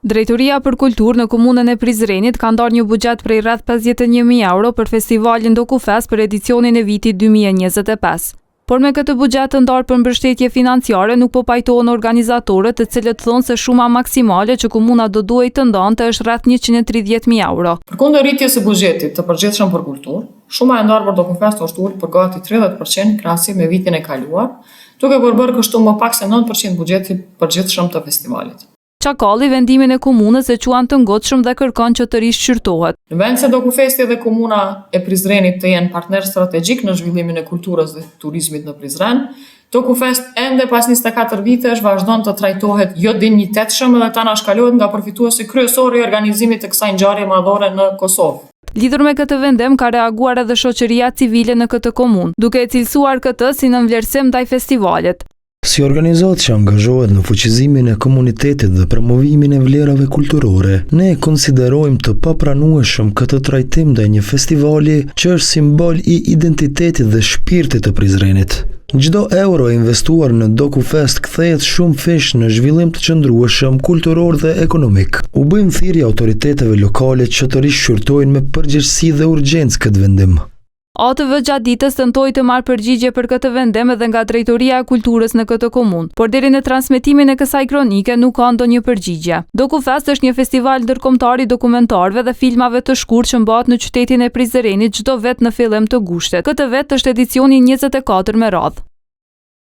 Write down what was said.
Drejtoria për Kulturë në Komunën e Prizrenit ka ndarë një buxhet prej rreth 51.000 euro për festivalin DokuFest për edicionin e vitit 2025. Por me këtë buxhet të ndarë për mbështetje financiare nuk po pajtohen organizatorët të cilët thonë se shuma maksimale që komuna do duhej të ndante është rreth 130.000 euro. Përkundër rritjes së buxhetit të përgjithshëm për kulturë, shuma e ndarë për DokuFest është ulë për gati 30% në krahasim me vitin e kaluar, duke përbërë kështu më pak se 9% buxhetit të përgjithshëm të festivalit. Çakalli vendimin e komunës e quan të ngutshëm dhe kërkon që të rishqyrtohet. Në vend se DokuFesti dhe Komuna e Prizrenit të jenë partnerë strategjikë në zhvillimin e kulturës dhe turizmit në Prizren, DokuFest ende pas 24 vitesh vazhdon të trajtohet jodinjitetshëm dhe të anashkalohet nga përfituesi kryesor i organizimit të kësaj ngjarje madhore në Kosovë. Lidhur me këtë vendim ka reaguar edhe shoqëria civile në këtë komunë, duke e cilësuar këtë si nënvlerësim ndaj festivalit. Si organizatë që angazhohet në fuqizimin e komunitetit dhe promovimin e vlerave kulturore, ne e konsiderojmë të papranueshëm këtë trajtim ndaj një festivali që është simbol i identitetit dhe shpirtit të Prizrenit. Çdo euro e investuar në DokuFest kthehet shumëfish në zhvillim të qëndrueshëm kulturor dhe ekonomik. U bëjmë thirrje autoriteteve lokale që të rishqyrtojnë me përgjegjësi dhe urgjencë këtë vendim. ATV gjatë ditës tentoi të marrë përgjigje për këtë vendim edhe nga Drejtoria e Kulturës në këtë komunë, por deri në transmetimin e kësaj kronike nuk ka ndonjë përgjigje. DokuFest është një festival ndërkombëtar i dokumentarëve dhe filmave të shkurtë që mbahet në qytetin e Prizrenit çdo vit në fillim të gushtit. Këtë vit është edicioni i 24 me radhë.